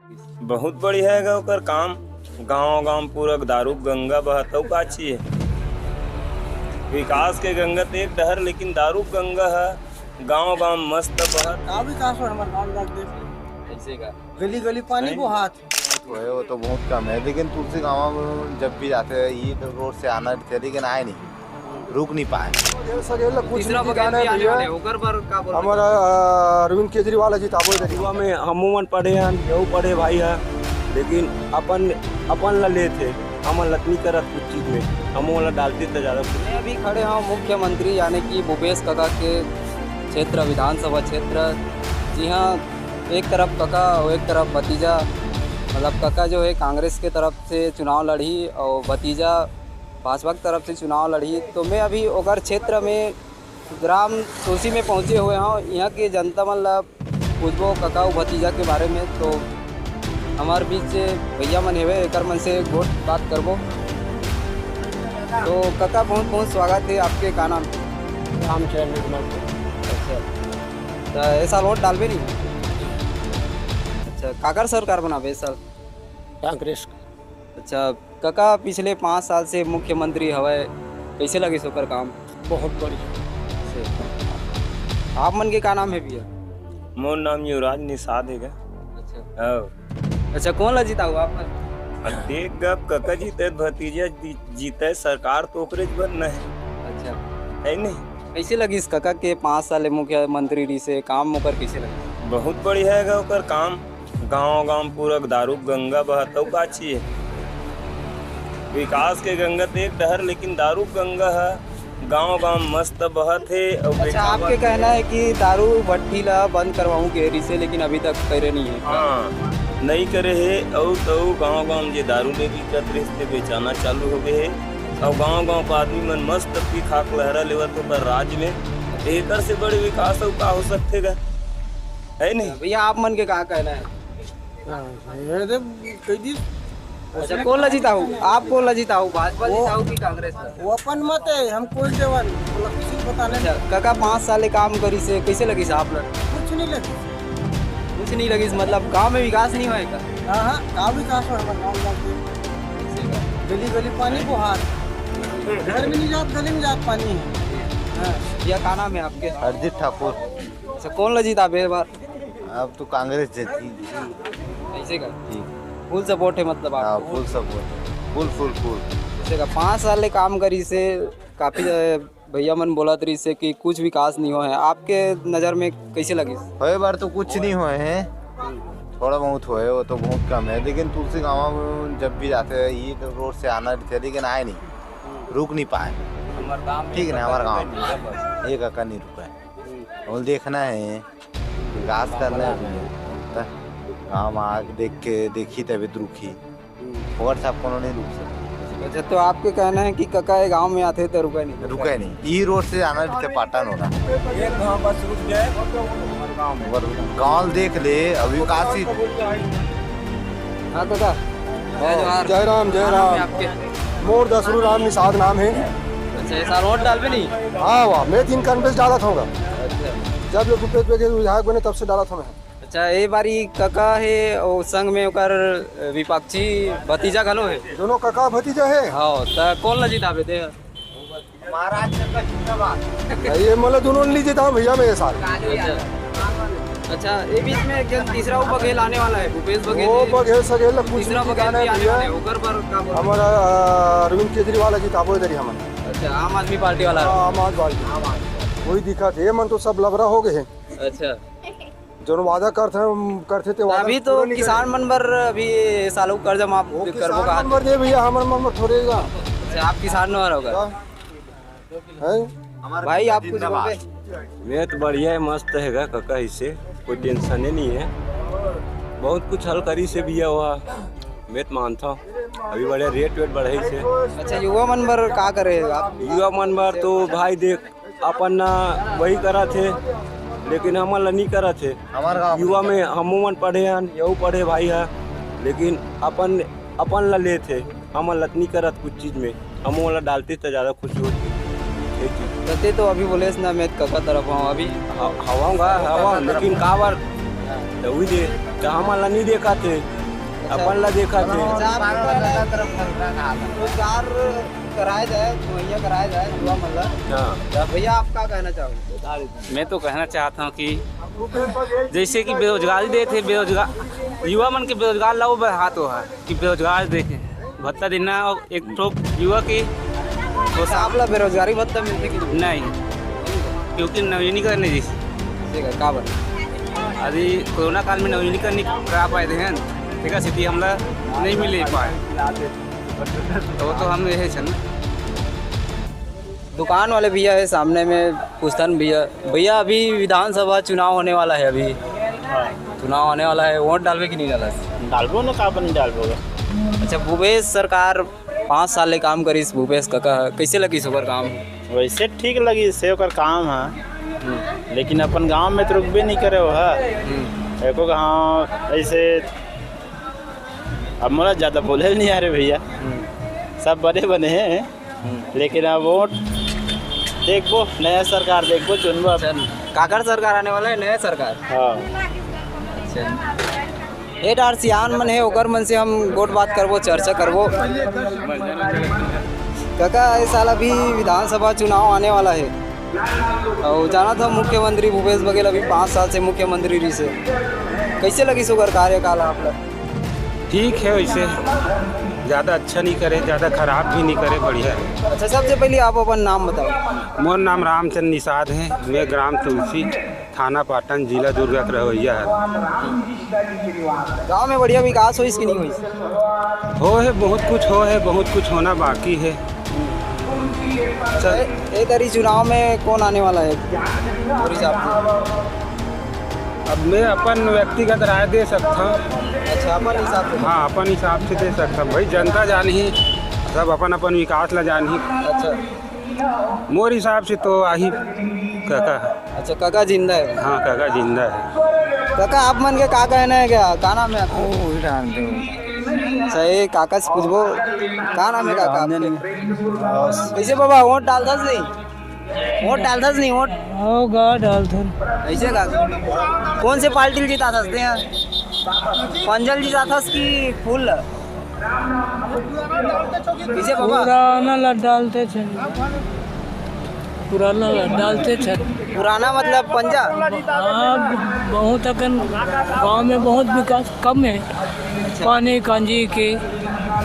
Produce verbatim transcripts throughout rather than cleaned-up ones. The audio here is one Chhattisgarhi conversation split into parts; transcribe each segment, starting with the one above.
बहुत बढ़िया हे गा ओकर काम। गांव गांव पूरा दारू के गंगा बहत, अउ का चाहिए? विकास के गंगा तो एक डहर, लेकिन दारू के गंगा ह गांव गांव मस्त बहत। का विकास हो हमर गांव जाके देख ले। ऐसे का? गली गली पानी नहीं। बोहात। वो है, वो तो बहुत कम है, लेकिन तुलसी गांव में जब भी जाते हैं, ये रोड से आना रहता है, लेकिन आए नहीं, रुक नहीं पाए। सगेल ला कुछ तीसरा नहीं बकेट जाना भी है आने भैया। वाले हैं, ओकर पर का बोल हमारा, अ, अरविंद केजरीवाल है, जिताबो दे। युवा में हमू मन पढ़े हन, यहू पढ़े भाई है, लेकिन अपन, अपन ला लेत हे, हमन ला नहीं करत कुछ चीज में, हमू मन ला डालते तो ज्यादा कुछ। मैं अभी खड़े हूँ मुख्यमंत्री यानी कि भूपेश कका के क्षेत्र, विधानसभा क्षेत्र, जी हाँ, एक तरफ कका और एक तरफ भतीजा। मतलब कका जो है कांग्रेस के तरफ से चुनाव लड़ही और भतीजा भाजपा की तरफ से चुनाव लड़ही। तो मैं अभी ओकर क्षेत्र में ग्राम सोसी में पहुँचे हुए हूँ। यहाँ के जनता मन ला पूछबो कका और भतीजा के बारे में। तो हमारे बीच भैया मन हेवे, एकर मन से गोठ बात करबो। तो कका, बहुत बहुत स्वागत है आपके। का नाम? रामचरण निर्मल। अच्छा, तो ए साल वोट डालबे नहीं? अच्छा, काकर सरकार बनाबे ए साल? कांग्रेस। अच्छा कका, पिछले पाँच साल से मुख्यमंत्री हवय, कैसे लगिस ओकर काम? बहुत बढ़िया। से, आप मन के का नाम है भैया? मोर नाम युवराज निषाद हे गा। अच्छा। हाँ। अच्छा, कौन ला जिताऊ आप? अब देख गा, कका जीते, भतीजा जी-, जीते, सरकार तो ओकरे ज बनना है। अच्छा। है नहीं? कैसे लगिस कका के पाँच साल ले मुख्यमंत्री रहिसे, काम ओकर कैसे लगिस? बहुत बढ़िया हे गा ओकर काम। गांव गांव पूरा दारू गंगा बहत, अउ का चाहिए? विकास के गंगा तो एक डहर, लेकिन दारू गंगा ह गांव गांव मस्त बहत हे। अउ अच्छा, बेचावा आपके कहना है कि दारू भट्टी ला बंद करवाऊं कहे रहिसे, लेकिन अभी तक करे नहीं है। हाँ, नहीं करे हे। अउ तो गांव गांव जे दारू ले बिकत रहिस ते बेचाना चालू हो गए हे। अउ गांव गांव का आदमी मन मस्त पी खा के लहरा लेवत हे पर राज में। एकर से बड़े विकास अउ का हो सकथे गा? है नहीं? भैया, आप मन के का कहना है? हाँ, ये तो कह दी। अच्छा, कौन ला जिताऊ? आप कौन ला जिताऊ? भाजपा वो, जिताऊ कि कांग्रेस ला? वो अपन मत है, हम कोई देवन, मतलब किसी को पता नहीं। अच्छा, कका पाँच साल काम करिसे, कैसे लगिस आप ला? कुछ नहीं लगिस। कुछ नहीं लगिस, मतलब गांव में विकास नहीं होएगा? हाँ, हाँ, का विकास हो हमारे गाँव में? गली गली पानी बोहात। घर में नहीं जात, गली में जात पानी है। हाँ। भैया, का नाम है आपके? हरजीत ठाकुर। अच्छा, कौन ला जिताबे ए बार? अब तो कांग्रेस जीती। कैसे का? जी। फुल सपोर्ट है मतलब हाँ, आपको? फुल सपोर्ट है। फुल, फुल, फुल। जैसे का पाँच साल ले काम करिसे, काफी, अ, भैया मन बोलत रहिसे कि कुछ विकास नहीं होए है। आपके नजर में कैसे लगिस? होए बार तो कुछ नहीं होए है, थोड़ा बहुत होए, वो तो बहुत कम है। लेकिन तुलसी गाँव में जब भी जाते हैं, ये तो रोड से आना रहता है, लेकिन आए नहीं, रुक नहीं पाए। हमारे गाँव में ठीक है ना, हमारे गाँव में एक अक्का नहीं रुका है। वो देखना है, विकास करना है भैया। त गाँव में आके देख के, देखी तभी तो रुकी। हम्म। ओकर साथ कोनो नहीं रुक सकता। अच्छा, तो आपके कहना है कि कका ये गाँव में आते तो रुका नहीं? रुका ही नहीं। ई रोड से आना रहते पाटन होना। एक गाँव बस रुक जाए। और गाँव देख ले, अभी काशी। हाँ कका। जय जोहार। जय राम, जय का नाम राम। है आपके? मोर दसरू राम निषाद नाम है। अच्छा, ये साल वोट डालबे नहीं? हाँ, वाह, मैं तीन कान पे डालत हूँ। अच्छा। जब ये भूपेश बघेल विधायक बने, तब से डालत हूँ मैं। अच्छा, ये बारी कका है और संग में ओकर विपक्षी भतीजा घलो है। दोनों कका भतीजा है। हाँ, त कौन ला जिताबे ते? महाराज का जिंदाबाद। नहीं, ये मतलब दोनों नहीं जिता भैया मैं ये साल। अच्छा। अच्छा, ये बीच में एक जन तीसरा वो बघेल आने वाला है, भूपेश बघेल वो जी। बघेल सघेल ला कुछ तीसरा नहीं बघेल जिताना भी है आने भैया। वाला है, ओकर पर का बोल? हमारा, अ, अरविंद केजरीवाल है, जिताबो इधर ही हमन। अच्छा, आम आदमी पार्टी वाला। हाँ, आम आदमी पार्टी। वही दिक्कत है, ये मन तो सब लबरा हो गए हैं। अच्छा। जोन वादा करथे, करथे ते तो वादा अभी तो पूरा नहीं किसान करे। मन बर अभी सालों कर्जा माफ वो करबो किसान कहा मन बर दे भैया, हमर मन बर थोड़े गा। अच्छा, आप किसान मन होगा। का? हैं? भाई, आप कुछ बोलबे? मैं तो बढ़िया है, मस्त है गा कका, इसे कोई टेंशन ही नहीं है। बहुत कुछ हल करिसे भैया हुआ, मैं तो मानता हूँ। अभी बढ़िया रेट वेट बढ़े से। अच्छा, युवा मन बर का करे आप? युवा मन बर तो भाई देख, अपन ना वही करत हे, लेकिन हमन ला नहीं करत हे। हमार गाँव युवा में हमू मन पढ़े हन, यहू पढ़े भाई ह, लेकिन अपन, अपन ला लेत हे, हमन ला नहीं करत कुछ चीज में, हमू मन ला डालते तो ज्यादा खुशी होती। ये चीज। तते तो अभी बोलेस ना, मैं कका तरफ हूँ अभी। ह-, हवा गा, हवा, लेकिन काबर? तो वही दे, तो हमन ला नहीं देखत हे। अपन ला देखत हे। अच्छा, आप रोजगार कराए जाए, मुहैया कराए जाए युवा मन ला। हाँ। तो भैया, आप का कहना चाहोगे? मैं तो कहना चाहता हूँ कि जैसे कि बेरोजगारी देत हे, बेरोजगार युवा मन के बेरोजगार ला वो बढ़ात हो है कि बेरोजगार देखे, भत्ता देना और एक ठो युवा के तो आप ला बेरोजगारी भत्ता मिलथे कि नहीं? नहीं, क्योंकि नवीनीकरण नहीं, जिस ठीक है, का बता? अभी कोरोना काल में नवीनीकरण नहीं करा पाए थे हैं, ठीक है, स्थिति हमला नहीं मिले पाए, तो वो तो हम यही छन। दुकान वाले भैया है सामने में, पूछतन भैया। भैया, अभी विधानसभा चुनाव होने वाला है, अभी हाँ। चुनाव होने वाला है, वोट डालबे कि नहीं डालबे? डालबो ना, का नहीं डालबो? अच्छा, भूपेश सरकार पाँच साल ले काम करिस भूपेश काका, कैसे लगिस ओकर काम? वैसे ठीक लगिस हे ओकर काम ह, लेकिन अपन गांव में तो रुकबे नहीं करे हो ह। एको गांव ऐसे, अब मोला ज्यादा बोले नहीं आ रहे भैया, सब बने बने हैं, लेकिन अब वोट देखबो, नया सरकार देखबो, चुनबो। अच्छा, काकर सरकार आने वाला है, नया सरकार? हाँ। अच्छा। ए डार सियान मन हे, ओकर मन से हम गोठ बात करबो, चर्चा करबो। काका, ए साल अभी विधानसभा चुनाव आने वाला है, और जाना था मुख्यमंत्री भूपेश बघेल अभी पाँच साल से मुख्यमंत्री रहिस हे, कैसे लगिस ओकर कार्यकाल आप ला? ठीक है, वैसे ज़्यादा अच्छा नहीं करे, ज़्यादा खराब भी नहीं करे, बढ़िया है। अच्छा, सबसे पहले आप अपन नाम बताओ। मोर नाम रामचंद निषाद है, मैं ग्राम तुलसी, थाना पाटन, जिला दुर्ग के रहवैया है। गांव में बढ़िया विकास होइस कि नहीं होइस? हो है, बहुत कुछ हो है, बहुत कुछ होना बाकी है। चल। ए, ए दरी चुनाव में कौन आने वाला है मोर हिसाब से? अब मैं अपन व्यक्तिगत राय दे सकता हूँ। अच्छा, अपन हिसाब से। हाँ, अपन हिसाब से दे सकता हूँ भाई, जनता जानही, सब अपन अपन विकास ला जानही। अच्छा। मोर हिसाब से तो आही काका। अच्छा, काका जिंदा है? हाँ, काका जिंदा है। काका, आप मन के का कहना है क्या? का नाम है आपका? ओ, वही रामदेव। अच्छा, ये काका से पूछबो, का नाम है काका आपके? कैसे बाबा, वोट डालथस नहीं? वोट डालथस नहीं, वोट? हो गा, डालथन। ऐसे का? कौन से पार्टी ल जिताथस ते? पंजा ल जिताथस कि फूल ल? कैसे बाबा? पुराना ला डालते थे, पुराना ला डालते थे। पुराना मतलब पंजा? हाँ, बहुत अकन गांव में बहुत विकास कम है, पानी कांजी के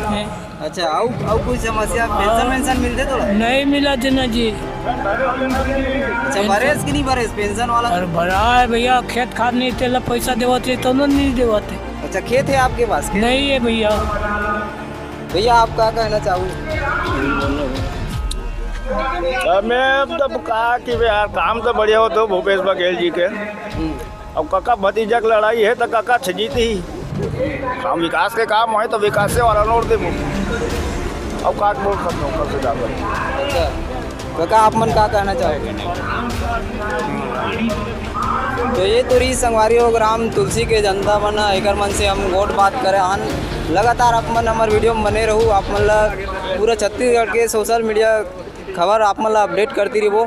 है। अच्छा, अउ अउ कुछ समस्या, पेंशन वेंशन मिलथे थोड़ा? नहीं मिला देना जी। अच्छा, भरेस कि नहीं भरेस पेंशन वाला? अरे भरा है भैया, खेत खार नहीं, तेला पैसा देवत है तो नहीं देवत है। अच्छा, खेत है आपके पास? खेत? नहीं है भैया। भैया, आप का कहना चाहू? अब मैं तब कहा कि यार, काम तो बढ़िया होत हे भूपेश बघेल जी के। अब काका भतीजा के लड़ाई है तो काका छे जीत ही। काम विकास के काम होय तो विकासे वाला नोट देबो। अब का बोल सकता हूँ, कब से ज्यादा। अच्छा, काका, आप मन का कहना चाहोगे? तो ये तो रही संगवारी हो ग्राम तुलसी के जनता मन, एकर मन से हम गोठ बात करे हन। लगातार आप मन हमर वीडियो में बने रहू, आप मन ला पूरा छत्तीसगढ़ के सोशल मीडिया खबर आप मन ला अपडेट करती रहिबो।